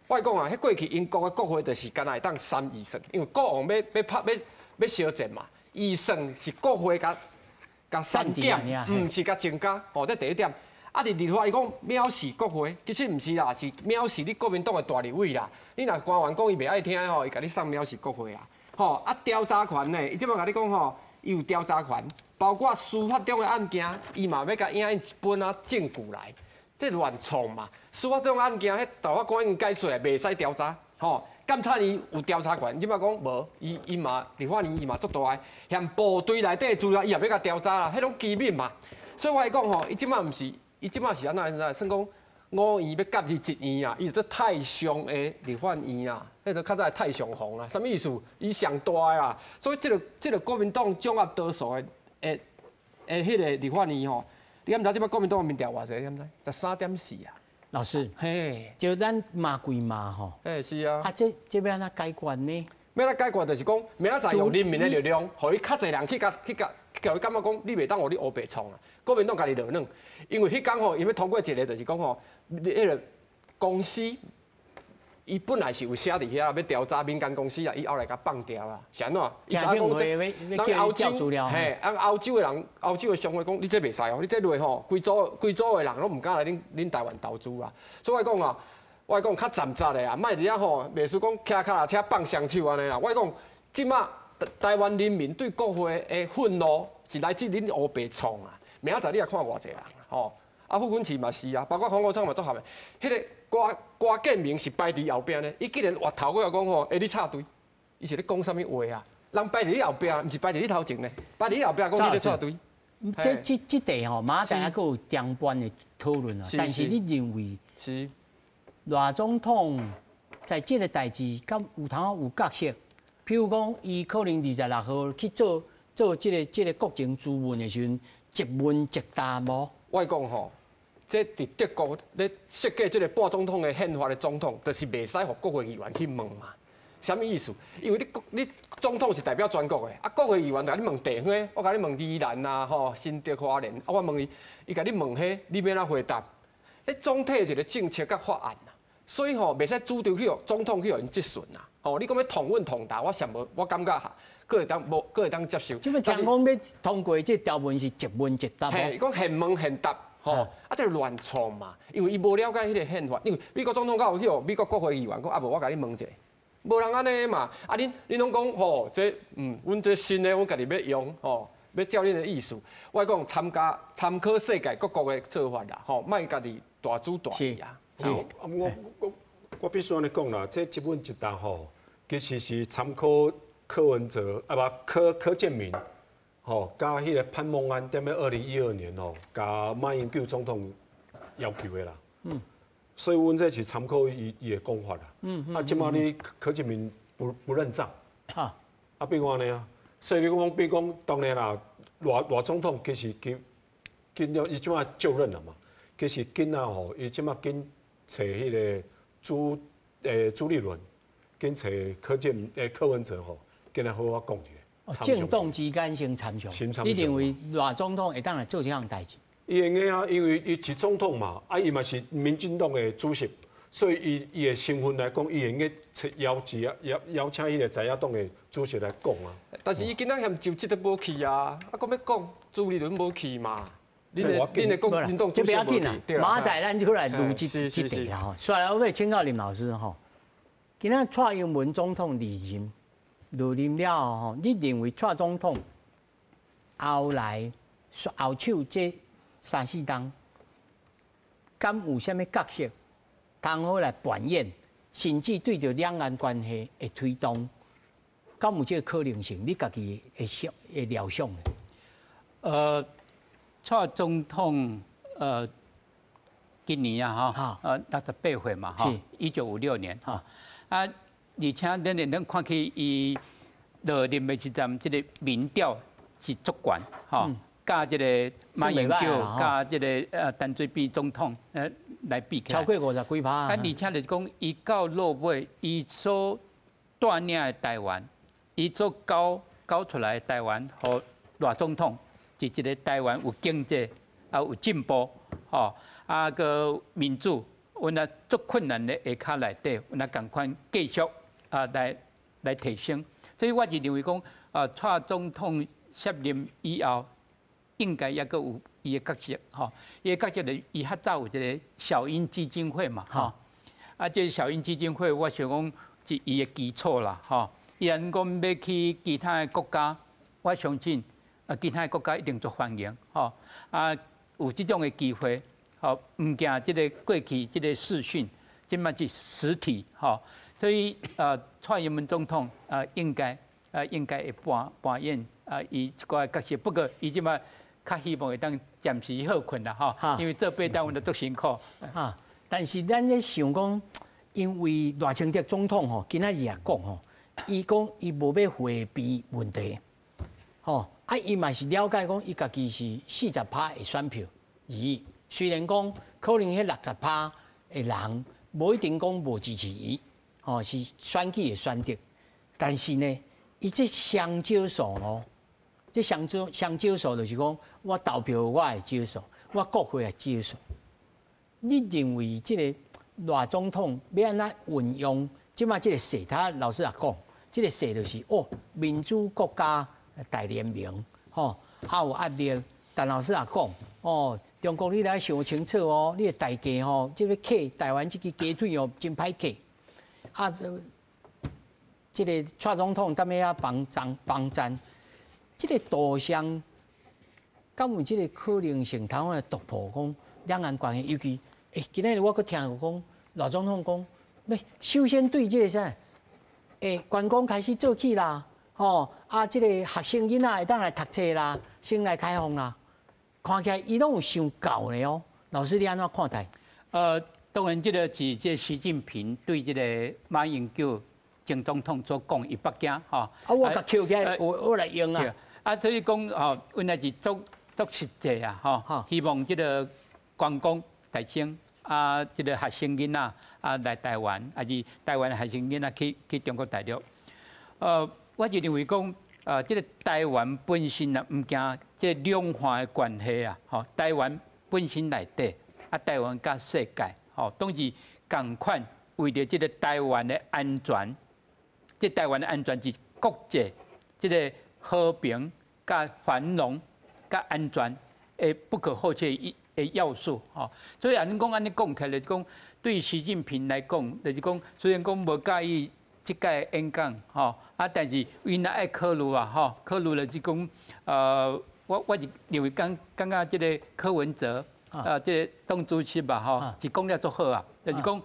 我講啊，彼過去英國的國會就是干焦會當刪預算，因為國王欲欲拍欲欲相戰嘛，預算是國會共共删减，毋是共增加，吼，這第一點。啊，佇立法伊講藐視國會，其實毋是啦，是藐視你國民黨的大立委啦。你若官員講伊袂愛聽吼，伊共你送藐視國會啊。吼，啊調查權呢，伊這擺共你講吼，伊有調查權，包括司法中的案件，伊嘛欲共影印一本仔證據來，這亂創嘛。司法中案件，彼大法官已經解說，袂使調查，吼。監察院有調查權，這擺講無，伊伊嘛立法院伊嘛足大个，嫌部隊內底資料伊也欲共調查啦，彼攏機密嘛。所以我來講吼，伊這擺毋是。伊這擺是按怎？算講五院欲合佇一院啊，伊就做太上的立法院啊，彼个較早的太上皇啊，啥物意思？伊上大的啊，所以這個國民黨掌握多數的彼个立法院吼，你敢知這擺國民黨的民調偌濟？你敢知？13.4啊。老師，嘿，就咱罵歸罵吼，嘿是啊。啊，這欲按怎解決呢？欲按怎解決就是講，明仔載用人民的力量，予伊較濟人去共去共，共伊感覺講，你袂當予你烏白創啊！國民黨家己落軟，因為彼工吼，伊欲通過一个，就是講吼，彼个公司，伊本來是有寫佇遐欲調查民間公司啊，伊後來共放掉啦，是按怎？伊知影講這，人歐洲，嘿，啊歐洲的人，歐洲的商會講，你這袂使哦，你這落吼，規組規組的人攏毋敢來恁台灣投資啊。所以我講啊，我講較站實的啊，莫佇遐吼，袂輸講騎腳踏車放雙手按呢啦。我講，這馬台灣人民對國會的憤怒是來自恁烏白創啊。明仔載你也看偌濟人，吼，啊傅崐萁嘛是啊，包括黃國昌嘛足合的，彼个郭建明是排佇後壁呢，伊竟然越頭過來講吼，欸你插隊，伊是咧講啥物話啊？人排佇你後壁，毋是排佇你頭前呢，排佇你後壁講你咧插隊。這題吼，馬仔還閣有長段的討論啊。但是你認為是賴總統在這个代誌，敢有通有角色？譬如講，伊可能26號去做這個國情諮文的時陣，一問一答無？我講吼，這佇德國咧設計這个半總統的憲法的總統，就是袂使予國會議員去問嘛。啥物意思？因為你總統是代表全國的，啊，國會議員共你問地方的，我共你問宜蘭啊，吼，新竹花蓮，啊，我問伊，伊共你問彼，你欲按怎回答？這總體一个政策佮法案啊，所以吼，袂使主張去予總統去予𪜶質詢啊。吼，你講欲統問統答，我上無，我感覺哈，閣會當無，閣會當接受。這擺聽講欲通過這條文是一問一答。嘿，講現問現答，吼，啊，這亂創嘛，因為伊無了解彼個憲法，因為美國總統敢有去予美國國會議員講，啊無我共你問一下，無人按呢嘛，啊恁攏講吼，這阮這新的，阮家己欲用，吼，欲照恁的意思。我講參加參考世界各國的做法啦，吼，莫家己大主大意啊。是，我必須按呢講啦，這一問一答吼，其實是參考柯文哲啊，無柯建銘，吼，佮彼个潘孟安，踮咧2012年吼，共馬英九總統要求的啦。所以阮這是參考伊的講法啦。啊，這馬你柯建銘不認賬。啊，變按呢啊？所以你講，比如講，當然啦，賴總統其實佢緊了，伊這馬就任了嘛。其實緊啊吼，伊這馬緊揣彼个朱立倫，緊揣柯文哲吼，緊來好好講一下。政黨之間先參詳，你認為賴總統會當來做這項代誌？伊會用啊，因為伊是總統嘛，啊，伊嘛是民進黨的主席，所以伊的身份來講，伊會用邀請彼个在野黨的主席來講啊。但是伊今仔嫌就職都無去啊，啊，閣欲講朱立倫無去嘛？恁的國民黨這不要緊啊，馬仔咱就來錄這題啦吼。所以我欲請教林老師吼，今仔蔡英文總統離任，離任了後吼，你認為蔡總統後來後手這三四冬，敢有啥物角色，通好來扮演，甚至對著兩岸關係的推動，敢有這個可能性？你家己會想會料想的？蔡總統今年啊，哈，68歲嘛，哈，1956年，哈，啊，而且咱看起伊落任的時陣，這个民調是足懸，吼，佮這个馬英九，佮這个陳水扁總統來比起來，超過50幾趴。啊，而且就是講，伊到落尾，伊所帶領的台灣，伊所交出來的台灣，予賴總統是一个台灣有經濟啊有進步，吼，啊閣民主，阮啊足困難的下跤內底，阮啊仝款繼續啊來提升。所以我是認為講，啊蔡總統卸任以後，應該猶閣有伊的角色吼，伊的角色就伊較早有一个小英基金會嘛吼，啊，這個小英基金會我想講是伊的基礎啦吼。伊若講欲去其他的國家，我相信啊，其他的國家一定足歡迎吼。啊，有這種的機會，吼，毋驚這个過去這个視訊，這馬是實體吼，所以啊，蔡英文總統啊，應該會扮演啊，伊一寡角色。不過伊這馬較希望會當暫時歇睏啦吼，因為做八單位都足辛苦。哈，但是咱咧想講，因為賴清德總統吼，今仔日也講吼，伊講伊無欲迴避問題，吼啊，伊嘛是了解講，伊家己是40趴的選票而已。雖然講可能彼60趴的人無一定講無支持伊，吼是選舉的選擇，但是呢，伊這雙招數哦，這雙招數就是講，我投票我會招數，我國會會招數。你認為這个賴總統欲按怎運用？這馬這个勢，他老師也講，這个勢就是哦，民主國家大聯盟，吼，啊有壓力。但老師也講，哦，中國你來想清楚哦，你的代價吼，這个客台灣這支雞腿哦，真歹客。啊，這个蔡總統踮遐幫贊幫贊，這个導向，敢有這个可能性，通來突破講兩岸關係？尤其，欸，今仔日我閣聽講，賴總統講，欲首先對這个啥，欸，觀光開始做起啦，吼，啊，這个學生囡仔會當來讀冊啦，先來開放啦，看起來伊攏有想到的哦。老師你按怎看待？當然，這个是這習近平對這个馬英九前總統所講，伊北京吼。啊，我共抾起來，我來用啊。啊，所以講吼，原來是足足實際啊，吼，希望這个觀光提升啊，這个學生囡仔啊來台灣，抑是台灣的學生囡仔去中國大陸。我就認為講，這个台灣本身啊，毋驚這兩岸的關係啊，吼，台灣本身內底啊，台灣佮世界，吼，當是仝款為著這个台灣的安全，這台灣的安全是國際這个和平、佮繁榮、佮安全的不可或缺的要素，吼。所以按呢講按呢講起來，就是講對習近平來講，就是講雖然講無佮意這擺演講，吼，啊，但是伊若愛考慮啊，吼，考慮就是講，我是認為感覺這个柯文哲啊，這个黨主席吧，吼，是講了足好啊，就是講，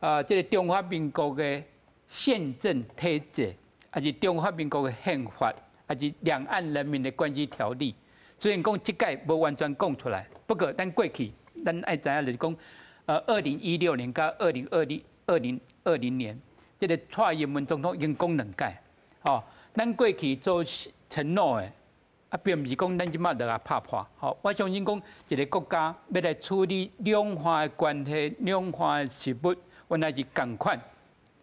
啊，這个中華民國的憲政體制，抑是中華民國的憲法，抑是兩岸人民的關係條例，雖然講這擺無完全講出來，不過咱過去咱愛知影就是講，2016年佮2020年，這个蔡英文總統已經講兩擺，吼，咱過去做承諾的，啊，並毋是講咱這馬就共拍破，吼，我相信講一个國家欲來處理兩岸的關係、兩岸的事務，原來是仝款，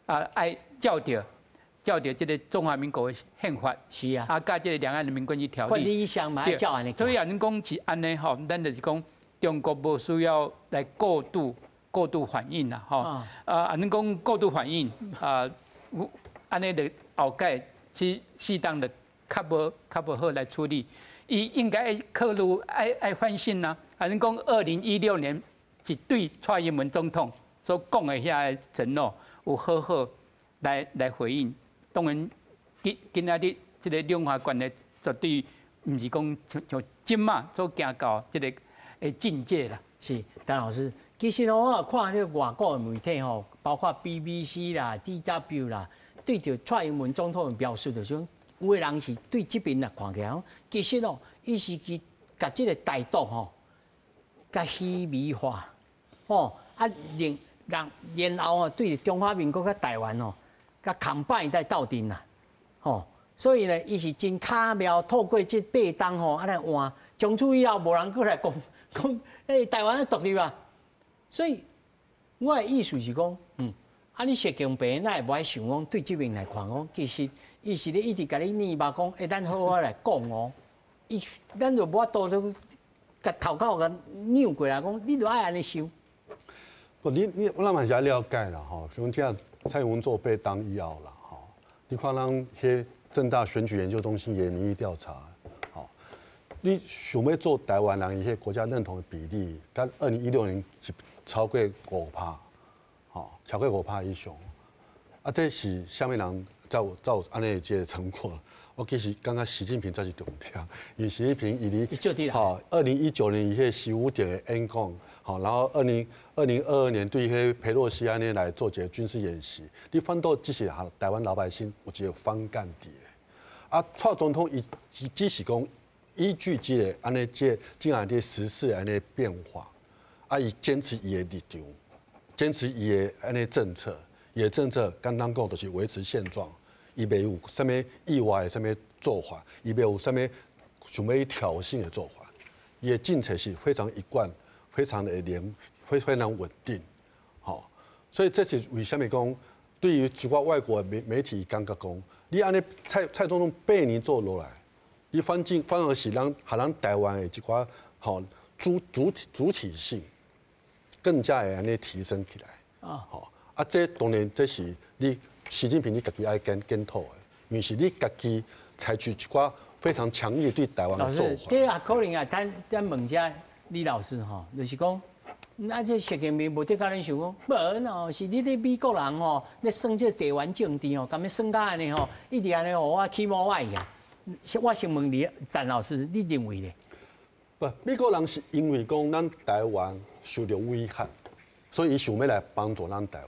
啊，愛照著這个中華民國的憲法，啊，佮這个兩岸人民關係條例，法理上嘛愛照按呢。所以按呢講是按呢吼，咱就是講中國無需要來過度反應啦，吼，啊，按呢講過度反應，啊，按呢就後蓋去適當的較無好來處理，伊應該愛考慮愛反省啊。按呢講2016年是對蔡英文總統所講的遐个承諾，有好好來回應。當然，今仔日這个兩岸關係絕對毋是講像這馬所行到這个的境界啦。是，陳老師，其實我有看彼个外國的媒體吼，包括 BBC 啦、DW 啦，對著蔡英文總統的描述，就是講有的人是對這邊來看起來，其實哦，伊是去共這个台獨吼，共虛偽化，吼啊，然後哦，對中華民國佮台灣吼，共扛擺在鬥陣啦，吼，所以呢，伊是真巧妙，透過這八冬吼，按呢換，從此以後無人閣來講講，欸，台灣獨立啊，所以我的意思是講，啊，你習近平哪會無愛想講對這邊來看講，其實伊是咧一直共你念目講，欸，咱好好來講哦，伊咱就無法度都共頭殼共扭過來講，你著愛按呢想。無，你我咱嘛是愛了解啦吼，比如講蔡英文做八冬以後啦吼，你看咱彼政大選舉研究中心的民意調查，吼，你想欲做台灣人，伊彼國家認同的比例，佮2016年是超過5趴，吼，超過五趴以上。啊，這是啥物人才有按呢這个成果？我其實感覺習近平才是重點，因為習近平伊佇吼2019年伊彼習五點的演講，吼，然後2022年對彼裴洛西按呢來做一个軍事演習，你反倒只是予台灣老百姓有一个反感佇的。啊，蔡總統伊只是講，依據這个按呢，這這樣的時勢按呢變化，啊，伊堅持伊的立場，堅持伊的按呢政策，伊的政策簡單講就是維持現狀，伊袂有啥物意外的啥物做法，伊袂有啥物想欲挑釁的做法，伊的政策是非常一貫，非常的連，非常穩定，吼，所以這是為啥物講，對於一寡外國媒體感覺講，你按呢蔡總統8年做落來，你反而是讓予咱台灣的這寡吼主體性更加會按呢提升起來。啊，吼啊，這當然這是你習近平你家己愛檢討的，因為是你家己採取一寡非常強硬對台灣的做法。這也可能啊，咱問一下李老師吼，就是講，啊，這習近平無得共恁想講，無喏，是你咧美國人吼，咧耍這地緣政治吼，共欲耍甲按呢吼，一直按呢予我起毛歪去啊。我先問你，陳老師，你認為咧？不，美國人是因為講咱台灣受著威脅，所以伊想欲來幫助咱台灣。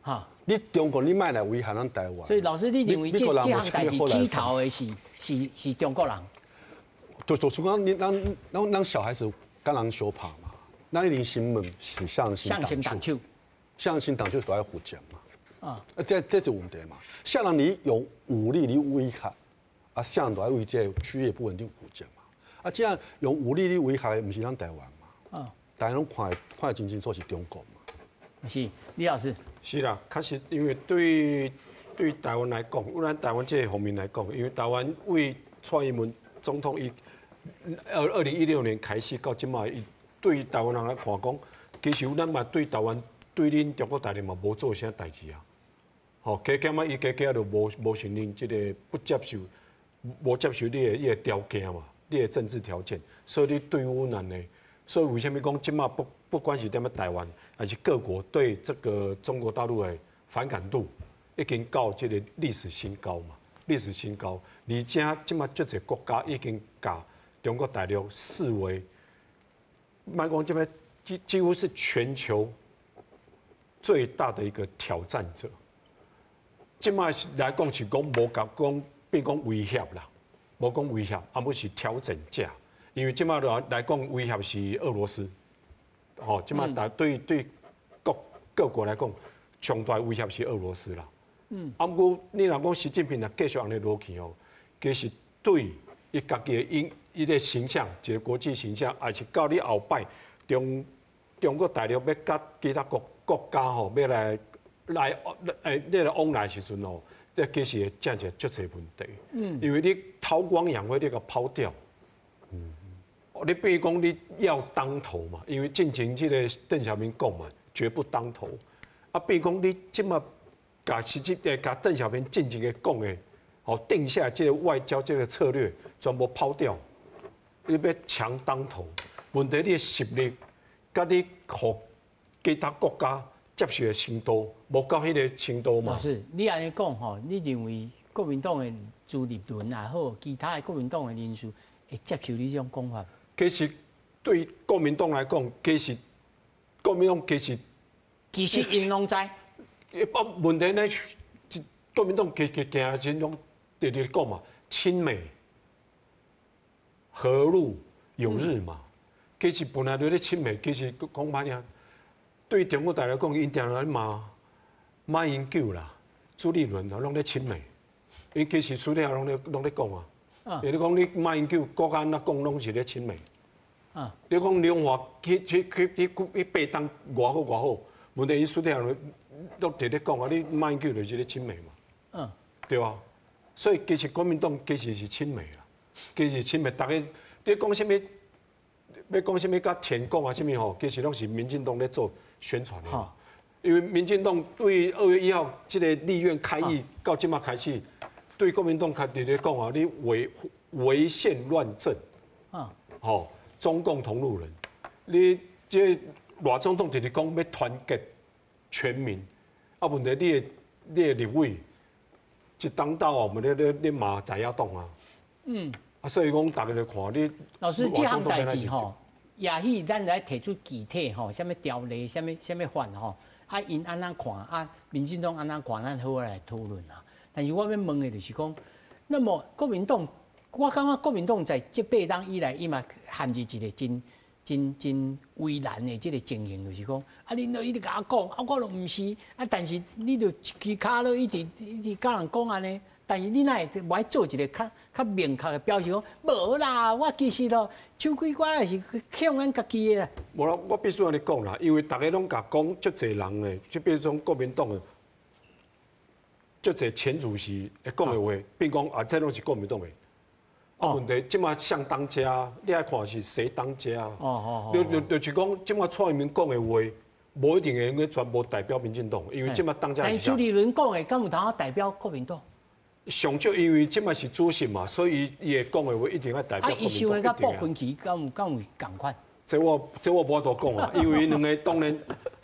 哈，你中國你莫來威脅咱台灣。所以老師，你認為這項代誌起頭的是中國人？就講你咱小孩子佮人相拍嘛，咱一定先問是啥人先動手，啥人先動手就愛負責嘛。啊，這是問題嘛。啥人你用武力你威脅？啊，啥人都愛為這個區域不穩定負責嘛？啊，這樣用武力的威脅的，毋是咱台灣嘛？啊，大家攏看得真清楚是中國嘛？是李老師。是啦，確實因為對台灣來講，咱台灣這個方面來講，因為台灣為蔡英文總統伊2016年開始到這擺，伊對台灣人來看講，其實咱嘛對台灣對恁中國大陸嘛無做啥代誌啊。吼，加減仔伊加減就無承認這个不接受。無接受你的伊个條件嘛，你的政治條件，所以你對阮按呢，所以為啥物講這馬不管是踮咧台灣，還是各國對這個中國大陸的反感度，已經到這個歷史新高嘛，歷史新高，而且這馬足濟國家已經共中國大陸視為，莫講這邊幾乎是全球最大的一個挑戰者。這馬來講是講無共講。變講威脅啦，無講威脅，啊毋是挑戰者，因為這馬來講威脅是俄羅斯，吼，這馬大對各國來講，上大威脅是俄羅斯啦。啊，毋過你若講習近平若繼續按呢落去哦，其實對伊家己的伊个形象，一个國際形象，也是到你後擺中國大陸欲佮其他國家吼，欲來欲來往來時陣吼，這其實會真正足濟問題。因為你韜光養晦，你共拋掉。你變講你要當頭嘛，因為進前這個鄧小平講嘛，絕不當頭。啊，變講你這馬共實際共鄧小平進前个講的，吼定下這个外交這个策略，全部拋掉，你欲強當頭，問題你的實力，佮你予其他國家接受的程度，無到彼个程度嘛。老師，你按呢講吼，你認為國民黨的朱立倫也好，其他的國民黨的人士會接受你這種講法？其實對國民黨來講，其實國民黨其實其實𪜶攏知。不問題呢，國民黨其實定定攏直直講嘛，親美、和陸友日嘛。其實本來就咧親美，其實講歹聽，對中國大陸講，𪜶定咧罵馬英九啦、朱立倫啦，攏咧親美。𪜶其實私底下攏咧講啊。你講你馬英九國家按怎講，攏是咧親美。你講兩岸去8冬偌好偌好，問題𪜶私底下攏直咧講啊，你馬英九就是咧親美嘛。對啊。所以其實國民黨其實是親美啦，其實親美。逐家你講啥物？欲講啥物佮舔共啊？啥物吼？其實攏是民進黨咧做宣傳的。因為民進黨對2月1號這个立院開議到這馬開始，對國民黨開始咧講啊，你違憲亂政。吼，中共同路人。你這賴總統直直講欲團結全民，啊，問題你的立委一黨鬥哦，問題你嘛在野黨啊。啊，所以講大家就看你。老師，這項代誌吼，也許咱來提出具體吼，啥物條例，啥物啥物法吼，啊，𪜶按怎看啊？民進黨按怎看，咱好來討論啊。但是我欲問的就是講，那麼國民黨，我感覺國民黨在這八冬以來，伊嘛陷入一個真真真為難的這個情形，就是講，啊，恁都一直共我講，啊，我都毋是，啊，但是你就一支跤囉一直一直共人講按呢，但是你哪會無愛做一個較較明確的表示講，無啦，我其實咯，手機我也是向咱家己的啦。無啦，我必須按呢講啦，因為大家攏共講足濟人的，就比如講國民黨的，足濟前主席會講的話，變講啊，這攏是國民黨的。啊，問題這馬誰當家，你愛看是誰當家。就是講，這馬蔡英文講的話，無一定會用全部代表民進黨，因為這馬當家是。但朱立倫講的，敢有通代表國民黨？上少因為這馬是主席嘛，所以伊會講的話一定愛代表國民黨。啊，伊想的佮傅崑萁敢有仝款？這我無法度講啊，因為兩个當然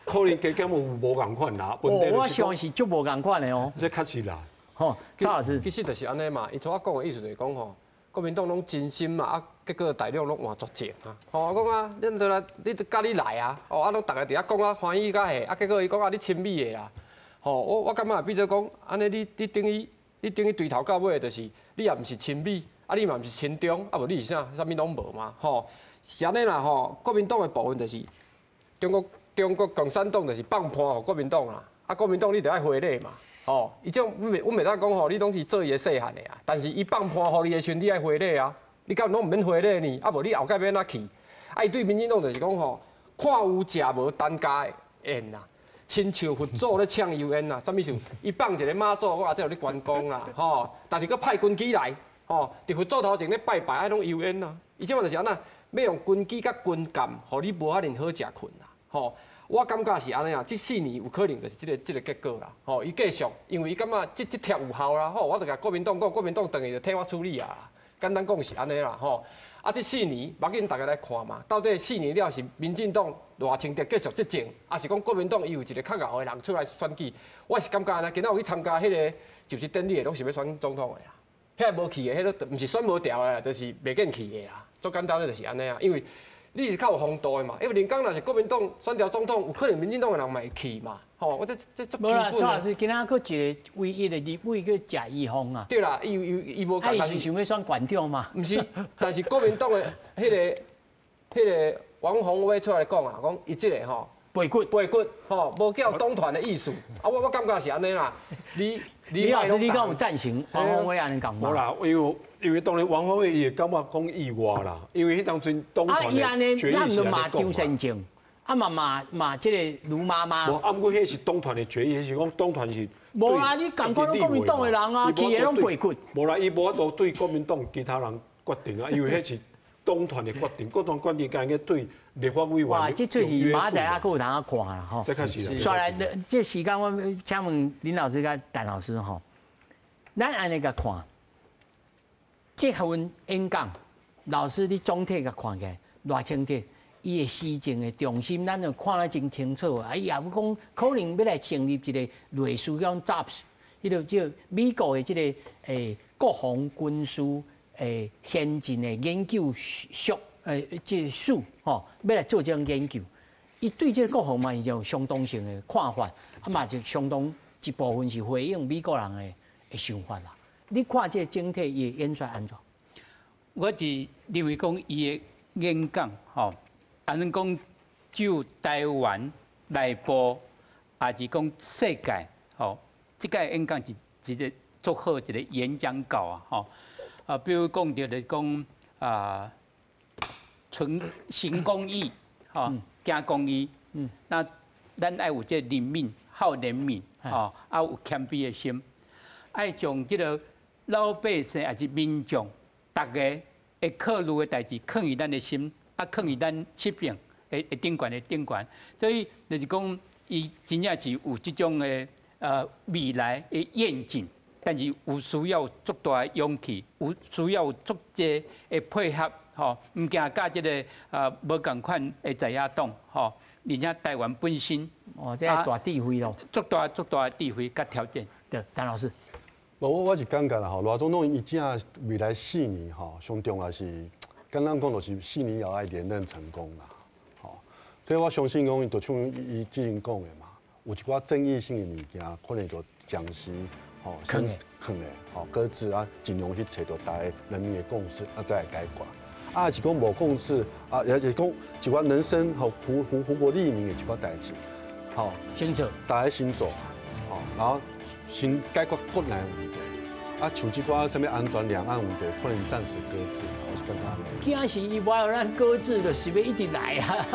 可能加減有無仝款啦。問題我想是足無仝款的哦。這確實啦。吼，蔡老師，其實就是按呢嘛，伊拄仔講的意思就是講吼。國民黨攏真心嘛，啊，結果大陸攏換絕情啊！吼，講啊，恁都來，你都佮你來啊！哦，啊，攏逐个佇遐講啊，歡喜甲下，啊，結果伊講啊，你親美的啦！吼，我感覺比做講，按呢你等於對頭到尾就是，你也毋是親美，啊，你嘛毋是親中，啊無你是啥？啥物攏無嘛！吼，是按呢啦吼，國民黨的部分就是中國共產黨就是放伴予國民黨啦，啊，國民黨你著愛回禮嘛。哦，伊這種，阮袂當講吼，你攏是做伊的細漢的啊。但是伊放伴予你的時陣，你愛回禮啊。你敢攏毋免回禮呢？啊無你後蓋欲按怎去？啊，伊對民進黨就是講吼，看有食無單家的宴啦，親像佛祖咧搶油煙啦，啥物意思？伊放一个媽祖，我這予你關公啦，吼！但是閣派軍機來，吼，佇佛祖頭前咧拜拜，彼攏油煙啦。伊這款就是按怎，欲用軍機佮軍艦，予你無遐爾好食睏啦，吼。我感覺是按呢啊，這四年有可能就是這个結果啦。吼，伊繼續，因為伊感覺這帖有效啦。吼，我就共國民黨講，國民黨轉去就替我處理啊。簡單講是按呢啦。吼，啊，這四年，無要緊，大家來看嘛，到底四年了是民進黨賴清德繼續執政，抑是講國民黨伊有一个較𠢕的人出來選舉？我是感覺按呢，今仔有去參加彼个就職典禮的，攏是欲選總統的啦。遐無去的，彼個毋是選無牢的，就是袂見去的啦。足簡單的就是按呢啊，因為你是較有風度的嘛，因為林江若是國民黨選著總統，有可能民進黨的人嘛會去嘛，吼，我這足基無啦，本。蔡老師，今仔閣一个唯一的立委叫謝依鳳啊。對啦，伊無。啊，伊是想欲選縣長嘛？毋是，但是國民黨的彼个王鴻薇出來講啊，講伊這个吼背骨背骨吼，無叫黨團的意思。啊，我感覺是按呢啦。你李老師，你敢有贊成王鴻薇按呢講無啦，因為當然王鴻薇伊會感覺講意外啦，因為彼當陣黨團的決議是按呢罵張善政，啊嘛罵罵這個盧媽媽。無，啊，毋過彼是黨團的決議，是講黨團是。無啦，你仝款攏國民黨的人啊，去的攏背骨。無啦，伊無法度對國民黨其他人決定啊，因為彼是黨團的決定，黨團決定敢會對立法委員哇，這出戲明仔載還閣有通看啦，吼。這確實。煞來，這時間我請問林老師佮陳老師吼，咱按呢共看，這份演講，老師你總體共看起來，賴清德伊的施政的重心，咱就看得真清楚。哎呀，我講可能欲來成立一个類似講 JAPS，彼个叫美國的這个國防軍事先進的研究所這個所吼，欲來做這種研究。伊對這个國防嘛，伊就有相當性的看法，啊嘛就相當一部分是回應美國人的想法啦。你看這个整體伊的演說按怎？我是認為講伊的演講吼，按呢講就台灣內部，抑是講世界吼，這個演講是一个足好一个演講稿啊吼。啊，比如講著就是講啊，存行公義，吼，行公義，那咱愛有這個憐憫，好憐憫，吼，啊有謙卑的心，愛將這个老百姓抑是民眾，逐个會考慮的代誌，囥佇咱的心，啊，囥佇咱這邊的頂懸的頂懸，所以就是講，伊真正是有這種的未來的願景。但是有需要足大的勇氣，有需要足濟的配合，吼，毋驚佮這个無仝款的在野黨，吼，而且台灣本身，哦，這大智慧咯，足大足大的智慧佮挑戰。對，陳老師，無我是感覺啦吼，賴總統伊這未來四年吼，上重要是，簡單講就是四年後愛連任成功啦，吼，所以我相信講，就像伊之前講的嘛，有一寡爭議性的物件，可能就暫時吼先囥的，吼擱置啊，盡量去揣著大家人民的共識，啊再來解決。啊，是講無共識，啊，也是講一寡人生和福國利民的一寡代誌，吼，先做，大家先做，吼，然後先解決國內問題。啊，像這寡啥物安全兩岸問題，可能暫時擱置，我是感覺按呢。驚是伊無予咱擱置，就是欲一直來啊。